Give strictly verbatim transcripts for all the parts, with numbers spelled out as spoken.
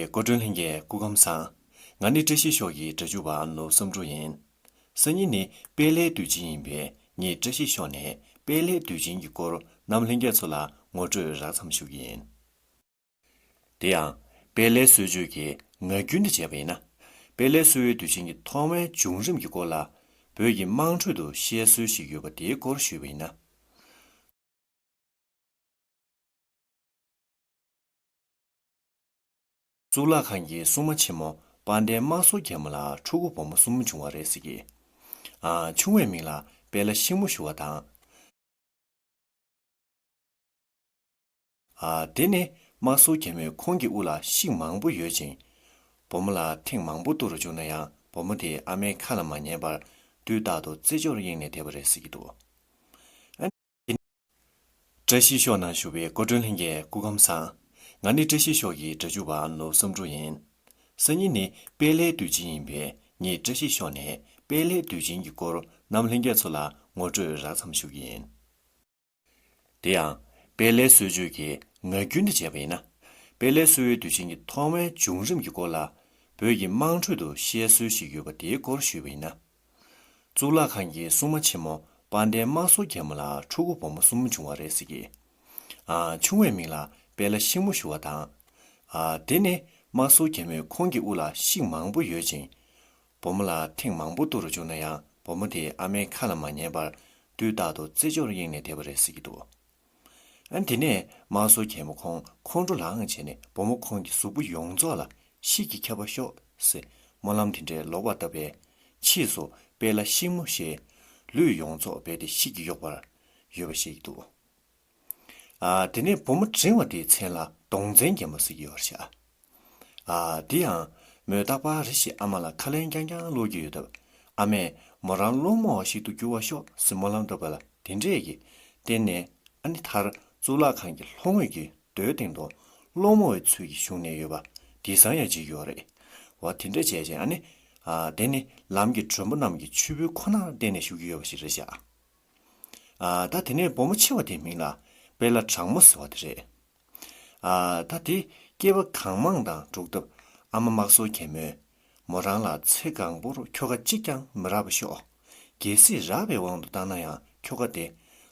སྐུ་མགྲོན་ལྷན་རྒྱས་སྐུ་ཁམས་བཟང་། ང་ནི་བཀྲ་ཤིས་ཤོག་གི་སྒྲ་སྒྱུར་བ་ནོར་བུ་བསམ་འགྲུབ་ཡིན། སང་ཉིན་ནི་དཔལ་ལྷའི་དུས་ཆེན་ཡིན་པས་ངས་བཀྲ་ཤིས་ཤོག་ནས་དཔལ་ལྷའི་དུས་ཆེན་གྱི་སྐོར་རྣམ་ལྷན་རྒྱས་ཚོ་ལ་ངོ་སྤྲོད་རགས་ཙམ་ཞུ་གི་ཡིན། དེ་ཡང་། དཔལ་ལྷའི་གསོལ་མཆོད་ཀྱི་ངག་རྒྱུན་དུ་བྱས་པ་ཡིན་ན། དཔལ་ལྷའི་གསོལ་བའི་དུས་ཆེན་གྱི་ཐོག་མའི་བྱུང་རིམ་གྱི་སྐོར་ལ། བོད་ཀྱི་དམངས་ཁྲོད་དུ་བཤད་སྲོལ་ཞིག་ཡོད་པ་དེའི་སྐོར་ཞུས་པ་ཡིན་ན། གཙུག་ལག་ཁང་གི་སྲུང་མ་ཆེན་མོ་དཔལ་ལྡན་དམག་ཟོར་རྒྱལ་མོ་ལ་ཕྲུ་གུ་བུ་མོ་གསུམ་བྱུང་བ་རེད་ཟེར་གི། ཨ། ཆུང་བའི་མིང་ལ་དཔལ་ལྷ་ཤིང་མོ་ཞུ་བ་དང་། ཨ། དེ་ནི་དམག་ཟོར་རྒྱལ་མོས་ཁོང་གི་དབུ་ལ་ཤིང་མང་པོ་ཡོད་ཅིང་། བུ་མོ་ལ་ཐེངས་མང་པོ་གཏུག་རུ་བཅུག་ན་ཡང་བུ་མོ་དེས་ཨ་མའི་ཁ་ལ་མ་ཉན་པར་དུས་རྟག་ཏུ་རྩེད་འཇོར་གཡེང་ནས་བསྡད་པ་རེད་ཟེར་གྱི་འདུག། ཨ། བཀྲ་ཤིས་ཤོག་ནང་བཞུགས་པའི་སྐུ་མགྲོན་ལྷན་རྒྱས་སྐུ་ཁམས་བཟང་། ང་ནི་བཀྲ་ཤིས་ཤོག་གི་སྒྲ་སྒྱུར་བ་ནོར་བུ་བསམ་འགྲུབ་ཡིན། སང་ཉིན་ནི་དཔལ་ལྷའི་དུས་ཆེན་ཡིན་པས་ངས་བཀྲ་ཤིས་ཤོག་ནས་དཔལ་ལྷའི་དུས་ཆེན་གྱི་སྐོར་རྣམ་ལྷན་རྒྱས་ཚོ་ལ་ངོ་སྤྲོད་རགས་ཙམ་ཞུ་གི་ཡིན། དེ་ཡང་། དཔལ་ལྷའི་གསོལ་མཆོད་ཀྱི་ངག་རྒྱུན་དུ་བྱས་པ་ཡིན་ན། དཔལ་ལྷའི་གསོལ་བའི་དུས་ཆེན་གྱི་ཐོག་མའི་བྱུང་རིམ་གྱི་སྐོར་ལ། བོད་ཀྱི་དམངས་ཁྲོད་དུ་བཤད་སྲོལ་ཞིག་ཡོད་པ་དེའི་སྐོར་ཞུས་པ་ཡིན་ན། གཙུག་ལག་ཁང་གི་སྲུང་མ་ཆེན་མོ་དཔལ་ལྡན་དམག་ཟོར་རྒྱལ་མོ་ལ་ཕྲུ་གུ་བུ་མོ་གསུམ་བྱུང་བ་རེད་ཟེར་གི། ཨ། ཆུང་བའི་མིང་ལ་དཔལ་ལྷ་ཤིང་མོ་ཞུ་བ་དང་། ཨ། དེ་ནི་དམག་ཟོར་རྒྱལ་མོས་ཁོང་གི་དབུ་ལ་ཤིང་མང་པོ་ཡོད་ཅིང་། བུ་མོ་ལ་ཐེངས་མང་པོ་གཏུག་རུ་བཅུག་ན་ཡང་བུ་མོ་དེས་ཨ་མའི་ཁ་ལ་མ་ཉན་པར་དུས་རྟག་ཏུ་རྩེད་འཇོར་གཡེང་ནས་བསྡད་པ་རེད་ཟེར་གྱི་འདུག། ཨ། དེ་ནས་དམག་ཟོར་རྒྱལ་མོ་ཁོང་ཁོང་ཁྲོ་ལངས་བྱས་ནས་བུ་མོ་ཁོང་གི་གཟུགས་པོ་ཡོངས་རྫོགས་ལ་ཤིག་གིས་ཁྱབ་པར་ཤོག་ཟེར་སྨོན་ལམ་དེ་འདྲའི་ལོག་པར་བཏབ་པས། ཕྱིས་སུ་དཔལ་ལྷ་ཤིང་མོ་ཞེས་ལུས་ཡོངས་རྫོགས་རྦད་དེ་ཤིག་གིས་གཡོགས་པར་ཡོད་པ་ཞིག་འདུག། ཨ། དེ་ནས་བུ་མོ་འབྲིང་བ་དེའི་མཚན་ལ་གདོང་བཙན་རྒྱལ་མོ་ཟེར་གྱི་ཡོད་རེད་ཤག། ཨ། དེ་ཡང་མོས་རྟག་པར་རེ་ཞིག་ཨ་མ་ལ་ཁ་ལན་རྐྱང་རྐྱང་སློག་གི་ཡོད་སྟབས། ཨ་མས་མོ་རང་སློང་མོ་བ་ཞིག་ཏུ་འགྱུར་བར་ཤོག་ཟེར་སྨོན་ལམ་བཏབ་པ་ལ་དེ་འདྲས་ཀྱི་བརྟེན་ནས། ཨ་ནི་མཐར་གཙུག་ལག་ཁང་གི་ལྷོ་ངོས་ཀྱི་རྡོའི་སྟེང་དུ་སློང་མོ་བའི་ཚུལ་གྱིས་བཞུགས་ནས་ཡོད་པ་དེང་སང་ཡང་མཇལ་གྱི་ཡོད་རེད། འོ། དེ་འདྲ་བྱས་རྗེས་ཨ་ནི། ཨ། དེ་ནི་ལམ་གྱི་མགྲོན་པོ་རྣམས་ཀྱི་མཆོད་འབུལ་ཁོ་ནར་བརྟེན་ནས་བཞུགས་ཀྱི་ཡོད་པ་ཞིག་རེད་ཤག། ཨ། ད་དེ་ནས་བུ་མོ་ཆེ་བ་དེའི་མིང་ལ་དཔལ་ལྷ་གྲང་མོ་ཟེར་བ་དེ་རེད། ཨ། ད་དེ་སྐྱེས་པ་གང་མང་དང་འགྲོགས་སྟབས། ཨ་མ་དམག་ཟོར་རྒྱལ་མོས་མོ་རང་ལ་ཚེ་གང་པོར་ཁྱོ་ག་གཅིག་ཀྱང་མི་རག་པར་ཤོག། གལ་སྲིད་རག་པའི་དབང་དུ་བཏང་ན་ཡང་ཁྱོ་ག་དེ་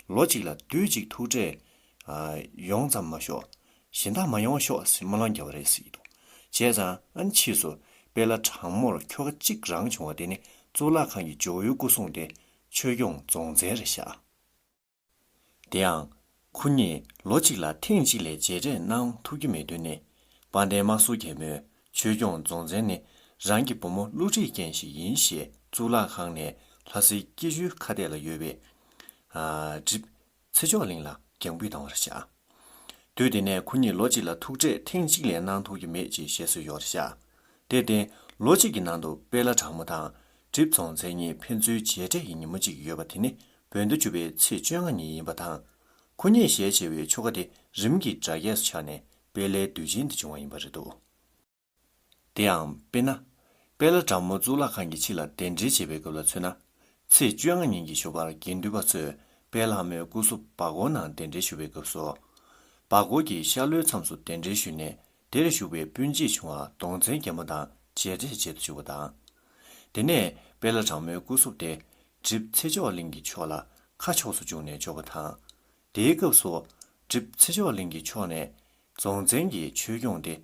ལོ་གཅིག་ལ་དུས་གཅིག་ཐུག་འཕྲད། ཨ། ཡོང་ཙམ་མ་ཤོག། གཞན་དག་མ་ཡོང་ཤོག་ཟེར་སྨོན་ལམ་བརྒྱབ་པ་རེད་ཟེར་གྱི་འདུག། བྱས་ཙང་ཨ་ནི་ཕྱིས་སུ་དཔལ་ལྷ་གྲང་མོར་ཁྱོ་ག་གཅིག་རང་བྱུང་བ་དེ་ནི་གཙུག་ལག་ཁང་གི་ཇོ་བོའི་སྐུ་གསུང་དེ་ཆོས་སྐྱོང་རྫོང་བཙན་རེད་ཤག། དེ་ཡང་། ཁོ་གཉིས་ལོ་གཅིག་ལ་ཐེངས་གཅིག་ལས་མཇལ་འཕྲད་གནང་ཐུབ་ཀྱི་མེད་དོན་ནི། དཔལ་ལྡན་དམག་ཟོར་རྒྱལ་མོས་ཆོས་སྐྱོང་རྫོང་བཙན་ནི་རང་གི་བུ་མོ་བསླུ་བྲིད་རྐྱེན་ཞིག་ཡིན་ཞེས་གཙུག་ལག་ཁང་ནས་ལྷ་སའི་སྐྱིད་ཆུའི་ཁ་གཏད་ལ་ཡོད་པའི། ཨ། གྲིབ་ཚེ་མཆོག་གླིང་ལ་རྒྱང་འབུད་བཏང་བ་རེད་ཤག། དུས་དེ་ནས་ཁོ་གཉིས་ལོ་གཅིག་ལ་ཐུག་འཕྲད་ཐེངས་གཅིག་ལས་གནང་ཐུབ་ཀྱི་མེད་ཅེས་བཤད་སྲོལ་ཡོད་རེད་ཤག། དེར་བརྟེན་ལོ་གཅིག་གི་ནང་དུ་དཔལ་ལྷ་གྲང་མོ་དང་གྲིབ་རྫོང་བཙན་གཉིས་ཕན་ཚུན་མཇལ་འཕྲད་ཀྱི་ཉིན་མོ་གཅིག་ཡོད་པ་དེ་ནི་བོད་ཟླ་བཅུ་པའི་ཚེས་བཅོ་ལྔ་ཉིན་ཡིན་པ་དང་། ཁོ་གཉིས་ཞལ་མཇལ་བའི་ཆོ་ག་དེ་རིམ་གྱིས་དྲ་རྒྱས་སུ་ཆགས་ནས་དཔལ་ལྷའི་དུས་ཆེན་དེ་བྱུང་བ་ཡིན་པ་རེད་འདུག། དེ་ཡང་དཔེར་ན། དཔལ་ལྷ་གྲང་མོ་གཙུག་ལག་ཁང་གི་ཕྱི་ལ་གདན་འདྲེན་བྱེད་པའི་སྐབས་ལ་མཚོན་ན། ཚེས་བཅོ་ལྔ་ཉིན་གྱི་ཞོགས་པར་དགེ་འདུན་པ་ཚོས་དཔལ་ལྷ་མོའི་སྐུ་གཟུགས་སྦ་སྒོར་ནང་གདན་འདྲེན་ཞུ་བའི་སྐབས་སུ། སྦ་སྒོར་གྱི་ཤར་ལྷོའི་མཚམས་སུ་གདན་འདྲེན་ཞུས་ནས་དེར་བཞུགས་པའི་སྤུན་མཆེད་ཆུང་བ་གདོང་བཙན་རྒྱལ་མོ་དང་མཇལ་འཕྲད་བྱེད་དུ་བཅུག་པ་དང་། དེ་ནས་དཔལ་ལྷ་གྲང་མོའི་སྐུ་གཟུགས་དེ་གྲིབ་ཚེ་མཆོག་གླིང་གི་ཕྱོགས་ལ་ཁ་ཕྱོགས་སུ་བཅུག་ནས་འཇོག་པ་དང་། དེའི་སྐབས་སུ་གྲིབ་ཚེ་མཆོག་གླིང་གི་ཕྱོགས་ནས་རྫོང་བཙན་གྱི་ཆོས་སྐྱོང་དེ་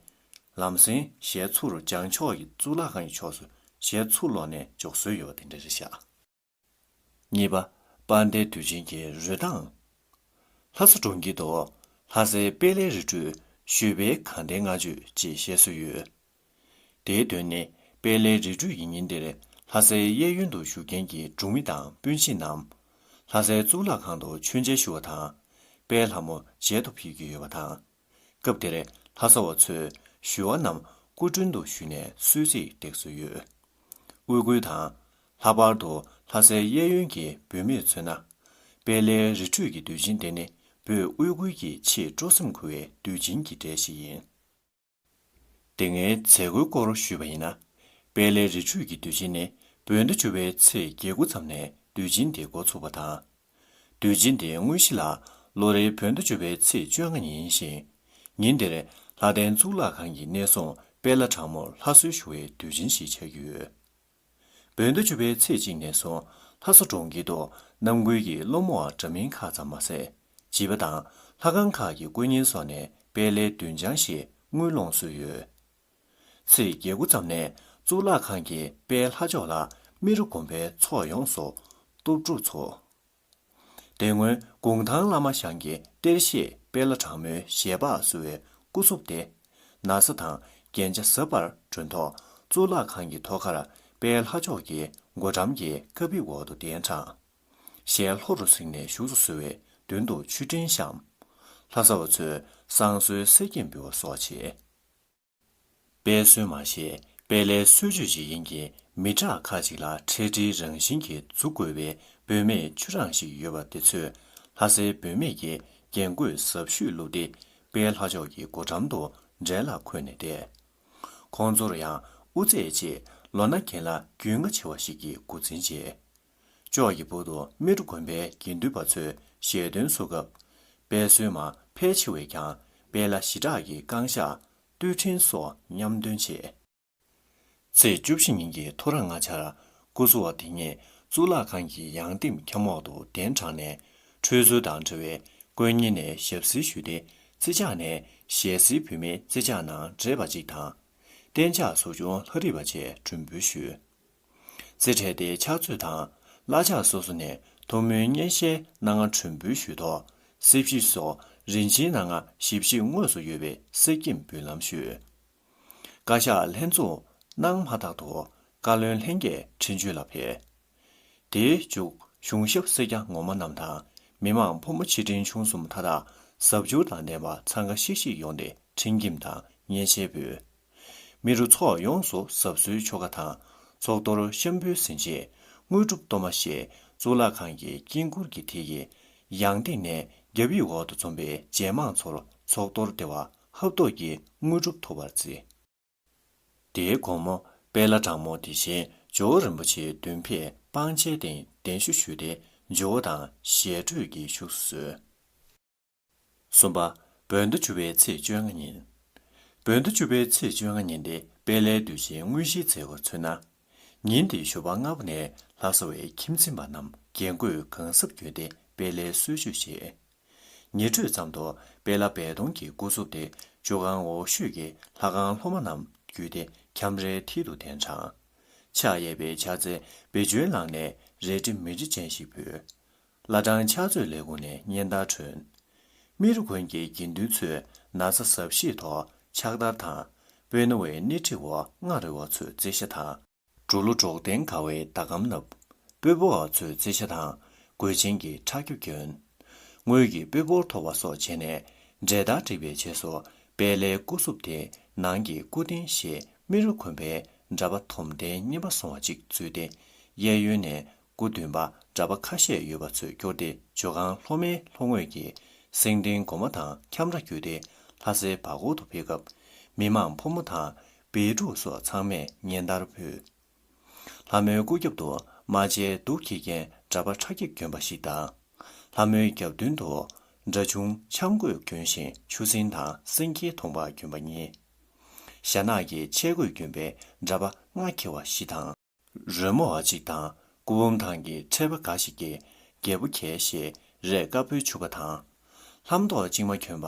ལམ་སེང་ཞལ་ཚུར་བྱང་ཕྱོགས་ཀྱི་གཙུག་ལག་ཁང་གི་ཕྱོགས་སུ་ཞལ་ཚུར་ལོག་ནས་འཇོག་སྲོལ་ཡོད་པ་དེ་འདྲ་རེད་ཤག། གཉིས་པ། དཔལ་ལྡན་དུས་ཆེན་གྱི་རོལ་སྟངས། ལྷ་ས་གྲོང་ཁྱེར་དུ་ལྷ་སའི་དཔལ་ལྷའི་རི་ཁྲོད་བཞུགས་པའི་དགའ་ལྡན་ལྔ་མཆོད་ཅེས་བཤད་སྲོལ་ཡོད། དེའི་དོན་ནི་དཔལ་ལྷའི་རི་ཁྲོད་ཀྱི་ཉིན་དེར་ལྷ་སའི་གཡས་གཡོན་དུ་བཞུགས་མཁན་གྱི་གྲོང་མི་དང་སྤུན་མཆེད་རྣམས་ལྷ་སའི་གཙུག་ལག་ཁང་དུ་མཆོད་མཇལ་ཞུ་བ་དང་། དཔལ་ལྷ་མོ་མཇལ་དུ་ཕེབས་ཀྱི་ཡོད་པ་དང་། སྐབས་དེར་ལྷ་ས་བ་ཚོས་ཞུ་བ་རྣམས་སྐུ་མགྲོན་དུ་ཞུས་ནས་གསོལ་ཚིགས་འདེགས་སྲོལ་ཡོད། དབུ་སྐུལ་དང་། ལྷག་པར་དུ་ལྷ་སའི་གཡས་གཡོན་གྱི་བུད་མེད་མཚོན་ན། དཔལ་ལྷའི་རི་ཁྲོད་ཀྱི་དུས་ཆེན་དེ་ནི་བོད་དབུས་ཁུལ་གྱི་ཆེས་སྤྲོ་སེམས་འཁོལ་བའི་དུས་ཆེན་གྱི་གྲས་ཤིག་ཡིན། དེ་སྔའི་མཛད་སྒོའི་སྐོར་ཞུས་པ་ཡིན་ན། དཔལ་ལྷའི་རི་ཁྲོད་ཀྱི་དུས་ཆེན་ནི་བོད་ཟླ་བཅུ་པའི་ཚེས་བརྒྱད་དགུ་ཙམ་ནས་དུས་ཆེན་དེ་འགོ་ཚུགས་པ་དང་། དུས་ཆེན་དེ་དངོས་གཞི་ལ་ལོ་རེའི་བོད་ཟླ་བཅུ་པའི་ཚེས་བཅོ་ལྔ་ཉིན་ཡིན་ཞིང་། ཉིན་དེར་ལྷ་ལྡན་གཙུག་ལག་ཁང་གི་གནས་སྲུང་ དཔལ་ལྷ་དྲང་མོར་ལྷ་གསོལ་ཞུ་བའི་དུས་ཆེན་ཞིག་ཆགས་ཀྱི་ཡོད། བོད་ཟླ་བཅུ་པའི་ཚེས་གཅིག་ནས་བཟུང་ལྷ་ས་གྲོང་ཁྱེར་དུ་གནམ་སྒོའི་གི་སློང་མོ་བ་འདྲ་མིན་ཁག་ཙམ་མ་ཟད། བྱིས་པ་དང་ལྷ་ཁང་ཁག་གི་དཀོན་གཉེར་སོགས་ནས་དཔལ་ལྷའི་མདུན་བྱང་ཞིག་དངུལ་སློང་སྲོལ་ཡོད། ཚེས་བརྒྱད་དགུ་ཙམ་ནས་གཙུག་ལག་ཁང་གི་དཔལ་ལྷ་མཆོག་ལ་རྨེ་རུ་དགོན་པའི་ཚོགས་ཡོངས་སུ་གཏོར་སྒྲུབ་ཚོགས། དེ་སྔོན་གུང་ཐང་བླ་མ་ཞང་གི་གཏེར་བཞེས་དཔལ་ལྷ་དྲང་མོའི་ཞལ་འབག་གསོལ་བའི་སྐུ་གཟུགས་དེ། ན་བཟའ་དང་རྒྱན་ཆ་གཟབ་པར་གྱོན་ཐོག་གཙུག་ལག་ཁང་གི་ཐོག་ཁར་དཔལ་ལྷ་མཆོག་གི་སྒོ་འགྲམ་གྱི་ཀ་པི་འོག་ཏུ་གདན་དྲངས། ཞལ་ལྷོ་རུ་བསྲིངས་ནས་བཞུགས་སུ་གསོལ་བའི་མདུན་དུ་མཆོད་སྤྲིན་བཤམས། ལྷ་ས་བ་ཚོས་བསང་གསོལ་གསེར་སྐྱེམས་འབུལ་བ་སོགས་བྱས། དཔལ་གསོལ་མ་ཞེས་དཔལ་ལྷའི་གསོལ་མཆོད་བྱེད་མཁན་གྱི་མི་དྲག་ཁག་ཅིག་ལ་འཕྲལ་འཕྲལ་རང་བཞིན་གྱིས་འཛུགས་དགོས་པའི་བུད་མེད་བཅུ་གྲངས་ཤིག་ཡོད་པ་དེ་ཚོས་ལྷ་སའི་བུད་མེད་ཀྱི་རྒྱན་གོས་གཟབ་ཤོས་བླུགས་ཏེ་དཔལ་ལྷ་མཆོག་གི་སྒོ་འགྲམ་དུ་གྲལ་ལ་འཁོད་ནས་བསྡད། ཁོང་ཚོར་ཡང་དབུ་རྩེ་བཅས་ལོ་ན་རྒན་ལ་རྒྱུས་མངའ་ཆེ་བ་ཞིག་གིས་མགོ་འཛིན་བྱས། ལྕོག་གི་བར་དུ་རྨེ་རུ་དགོན་པའི་དགེ་འདུན་པ་ཚོས་ཞལ་འདོན་སོགས་སྐབས། དཔལ་གསོལ་མ་ཕལ་ཆེ་བས་ཀྱང་དཔལ་ལྷ་ཞི་དྲག་གི་བསྐང་བཤགས་བསྟོད་འཕྲིན་སོགས་མཉམ་འདོན་བྱས། ཚེས་བཅུ་བཞི་ཉིན་གྱི་ཐོ་རངས་སྔ་ཆར་སྐུ་གཟུགས་བ་དེ་ཉིད་གཙུག་ལག་ཁང་གི་ཡང་སྟེང་ཁྱམས་འོག་ཏུ་གདན་དྲངས་ནས། ཁྲུས་གསོལ་དང་འབྲེལ་བའི་དཀོན་གཉེར་ནས་ཞབས་བསིལ་ཞུས་ཏེ། རྩི་ལྕགས་ནས་ཞལ་བསིལ་བུད་མེད་རྩི་ལྕགས་ནང་བྲེས་པ་གཅིག་དང་། གཏན་ལྕགས་གཟུགས་ཆུང་ལྷ་རིས་པ་བཅས་སྒྲོན་འབུལ་ཞུས། རྩི་བྲལ་ཏེ་ཕྱག་མཛོད་དང་བླ་ཕྱག་སོ་སོ་ནས་ཐུགས་སྨོན་སྙན་ཤལ་སྣ་ལྔ་སྒྲོན་འབུལ་ཞུས་ཐོག་གསེར་ཕྱེ་སོགས་རིན་ཆེན་སྣ་ལྔ་ཞིབ་ཞིབ་དངོས་སུ་ཡོད་པའི་གསེར་སྐྱེམས་འབུལ་ལམ་ཞུས། བཀའ་ཤག་ལྷན་འཛོམས་གནང་མ་ཐག་ཏུ་བཀའ་བློན་ལྷན་རྒྱས་ཁྲིན་ཆུན་ལ་ཕེབས། དེའི་མཇུག་གཞུང་ཞབས་སེར་སྐྱ་ངོ་མ་རྣམས་དང་མི་མང་ཕོ་མོ་ཆེ་འབྲིང་ཆུང་གསུམ་མཐའ་དག་གཟབ་མཆོར་དང་ལྡན་པ་འཚང་ཁ་ཤིག་ཤིག་ཡོང་སྟེ་ཁྲིམས་ཁྱིམ་དང་མཉེན་ཆས་ཕུལ། རྨེ་རུ་ཚོགས་ཡོངས་སུ་གཟབ་གསོལ་ཆོ་ག་དང་ཚོགས་གཏོར་ཤམ་བུའི་ཟིན་བྲིས་དངོས་གྲུབ་གཏོར་མ་ཞེས་གཙུག་ལག་ཁང་གི་དཀྱིལ་འཁོར་གྱི་མཐིལ་གྱི་ཡང་སྟེང་ནས་རྒྱབ་ཡིག་འོག་ཏུ་འཛོམས་པའི་རྗེས་འབངས་ཚོར་ཚོགས་གཏོར་བདེ་བ་ཧབ་ཐོབ་ཀྱི་དངོས་གྲུབ་ཐོབ་པར་བརྩི། དེའི་དགོང་མོ་དཔལ་ལྷ་དྲང་མོ་དེ་བཞིན་ཇོ་བོ་རིན་པོ་ཆེའི་མདུན་ཕེབས་སྤང་བྱའི་སྟེང་གདན་ཞུ་ཞུས་ཏེ་ཇོ་བོ་དང་ཞལ་འཕྲད་ཀྱིས་བཞུགས་སུ་གསོལ། གསུམ་པ། བོད་ཟླ་བཅུ་པའི་ཚེས་བཅོ་ལྔ་ཉིན། བོད་ཟླ་བཅུ་པའི་ཚེས་བཅོ་ལྔ་ཉིན་དེ་དཔལ་ལྷའི་དུས་ཆེན་དངོས་གཞིའི་མཛད་སྒོར་མཚོན་ན། ཉིན་དེའི་ཞོགས་པ་སྔ་པོ་ནས་ལྷ་ས་བའི་ཁྱིམ་འཛིན་པ་རྣམས་རྒྱན་གོས་གང་གཟབ་གྱོན་ཏེ་དཔལ་ལྷའི་གསོལ་མཆོད་བྱས། ཉི་དྲོས་ཙམ་དུ་དཔལ་ལྷ་སྦལ་གདོང་གི་སྐུ་གཟུགས་དེ་ཇོ་ཁང་འོག་ཤོད་ཀྱི་ལྷ་ཁང་སློབ་མ་རྣམས་བརྒྱུད་དེ་ཁྱམས་རའི་མཐིལ་དུ་གདན་དྲངས། ཕྱག་གཡས་པའི་ཕྱག་རྫས་བེ་ཅོན་བླངས་ནས་རལ་གྲི་མེ་གྲི་ཅན་ཞིག་ཕུལ། བླ་བྲང་ཕྱག་མཛོད་ལས་ཁུངས་ནས་སྙན་དར་བསྒྲོན། རྨེ་རུ་དགོན་གྱི་དགེ་འདུན་ཚོས་ན་བཟའ་གཟབ་བཞེས་ཐོག་ཕྱག་དར་དང་། སྤོས་སྣ་བའི་སྣེ་ཁྲིད་འོག་རྔ་རེ་བ་ཚོས་རྩེ་ཤ་དང་། འབྲུག་ལོ་འབྲོག་སྟོན་དགའ་བའི་ཟླ་གམ་བསྣབས། སྤོས་ཕོར་བ་ཚོས་རྩེ་ཤ་དང་། གོས་ཆེན་གྱི་ཁྲག་རྒྱུ་གྱོན། དངུལ་གྱི་སྤོས་ཕོར་ཐོགས་པ་སོགས་བྱས་ནས། འབྲས་དར་བསྒྲིགས་པའི་རྗེས་སུ། དཔལ་ལྷའི་སྐུ་གཟུགས་དེ་ནང་གི་སྐུ་རྟེན་ཞེས་རྨེ་རུ་དགོན་པའི་གྲྭ་པ་དོམ་ལྡན་རྙིང་པ་སོང་བ་གཅིག་གཙོས་ཏེ། གཡས་གཡོན་ནས་སྐུ་འདོན་པ་གྲྭ་པ་ཁ་ཤས་ཡོད་པ་ཚོས་བསྐྱོར་ཏེ་ཇོ་ཁང་ལྷོ་མའི་ལྷོ་ངོས་ཀྱི་སེང་ལྡེང་སྒོ་མོ་དང་ཁྱམས་ར་བརྒྱུད་དེ་ལྷ་སའི་བར་སྐོར་དུ་ཕེབས་སྐབས། མི་མང་ཕོ་མོ་དང་བེ་ཕྲུག་སོགས་ཚང་མས་སྙན་དར་ཕུལ། ལྷ་མོའི་སྐུ་རྒྱབ་ཏུ་རྨ་བྱའི་གདུགས་འཁྱེར་མཁན་གྲྭ་པ་ཁྲ་རྒྱབ་གྱོན་པ་ཞིག་དང་། ལྷ་མོའི་རྒྱབ་མདུན་དུ་སྦྲ་ཆུང་འཆམ་གོས་གྱོན་ཞིང་ཆུ་སྲིན་དང་སེང་གེའི་གདོང་པ་གྱོན་པ་གཉིས། ཞྭ་ནག་གི་ཆས་གོས་གྱོན་པའི་གྲྭ་པ་རྔ་འཁྱེར་བ་བཞི་དང་། རོལ་མོ་བ་གཅིག་དང་སྐུ་འབུམ་ཐང་གི་ཕྲད་པ་འགའ་ཞིག་གིས་རྒྱལ་པོ་གྱེས་ཞེས་རས་དཀར་པོའི་ཕྱུ་པ་དང་། ལྷམ་ཐོག་གཅིག་མ་གྱོན་པ་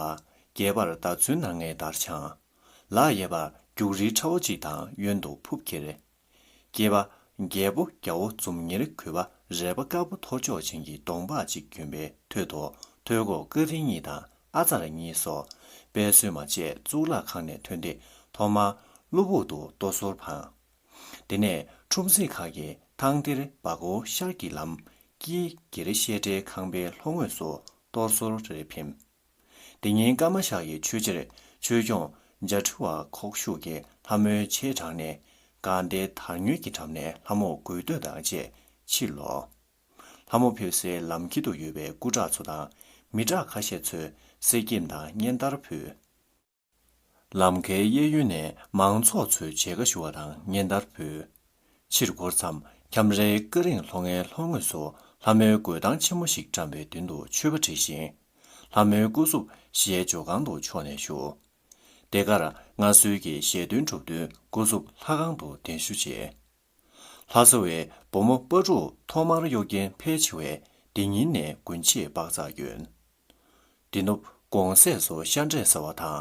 རྒྱས་པར་མདའ་མཚོན་ནང་ངའི་དར་འཕྱང་། ལག་གཡས་པར་རྒྱུག་རིལ་ཁྲ་བོ་གཅིག་དང་གཡོན་དུ་ཕུབ་འཁྱེར། སྐྱེས་པ་རྒྱལ་པོ་རྒྱ་བོ་འཛུམ་ཉེར་གུས་པ་རལ་པ་དཀར་པོ་ཐོར་ཅོག་ཅན་གྱི་གདོང་པགས་གཅིག་གྱོན་པའི་ཐོད་དུ་ཐོད་གོས་དཀར་མཐིང་གཉིས་དང་ཨ་ཙར་གཉིས་སོགས་དཔལ་གསོལ་མ་བཅས་གཙུག་ལག་ཁང་ནས་ཐོན་ཏེ་ཐོག་མར་གློ་སྦུག་ཏུ་གཏོར་ཟོར་འཕངས། དེ་ནས་ཁྲོམ་གཟིགས་ཁག་གིས་ཐང་གཏེར་སྦ་སྒོར་ཤར་གྱི་ལམ་དཀྱིལ་གྱེ་རེ་བཤད་གྲྭའི་ཁང་པའི་ལྷོ་ངོས་སུ་གཏོར་ཟོར་རེ་འཕེན། དེ་ཉིན་ཀརྨ་ཤག་གི་ཆོས་རྗེར་ཆོས་སྐྱོང་འཇའ་འཕྲུལ་བ་ཁོག་ཤུགས་ཀྱིས་ལྷ་མོའི་ཆས་དྲངས་ནས་དགའ་ལྡན་དར་ཉོལ་གྱི་འགྲམ་ནས་ལྷ་མོ་དགོས་འདོད་དང་བཅས་ཕྱིར་ལོག་ལྷ་མོ་ཕེབས་སའི་ལམ་དཀྱིལ་དུ་ཡོད་པའི་སྐུ་དྲག་ཚོ་དང་མི་དྲག་ཁ་ཤས་ཚོས་གསེར་སྐྱེམས་དང་སྙན་དར་ཕུལ། ལམ་ཁའི་གཡས་གཡོན་ནས་མང་ཚོགས་ཚོས་མཇལ་ཁ་ཞུ་བ་དང་སྙན་དར་ཕུལ། ཕྱིར་འགོར་མཚམས་ཁྱམས་རའི་ཀ་རིང་ལྷོ་ངའི་ལྷོ་ངོས་སུ་ལྷ་མོའི་གོས་ཐང་ཆེན་མོ་ཞིག་བཀྲམ་པའི་མདུན་དུ་མཆོད་པ་བྲིས་ཤིང་། ལྷ་མོའི་སྐུ་གཟུགས་ཞལ་ཇོ་ཁང་དུ་ཕྱོགས་ནས་བཞུགས། དེ་གར་སྔར་སྲོལ་གྱི་ཞལ་འདོན་གྲུབ་བསྟུན་སྐུ་གཟུགས་ལྷ་ཁང་དུ་གདན་ཞུ་བྱས། ལྷ་ས་བའི་བུ་མོ་སྤ་ཕྲུག་ཐོག་མར་གཡོག་མཁན་ཕལ་ཆེ་བས་དེ་ཉིན་ནས་དགུན་ཆས་སྦག་ཚར་ཡོད། དེ་ནུབ་གུང་སེང་སོགས་ཤ་འབྲས་ཟ་བ་དང་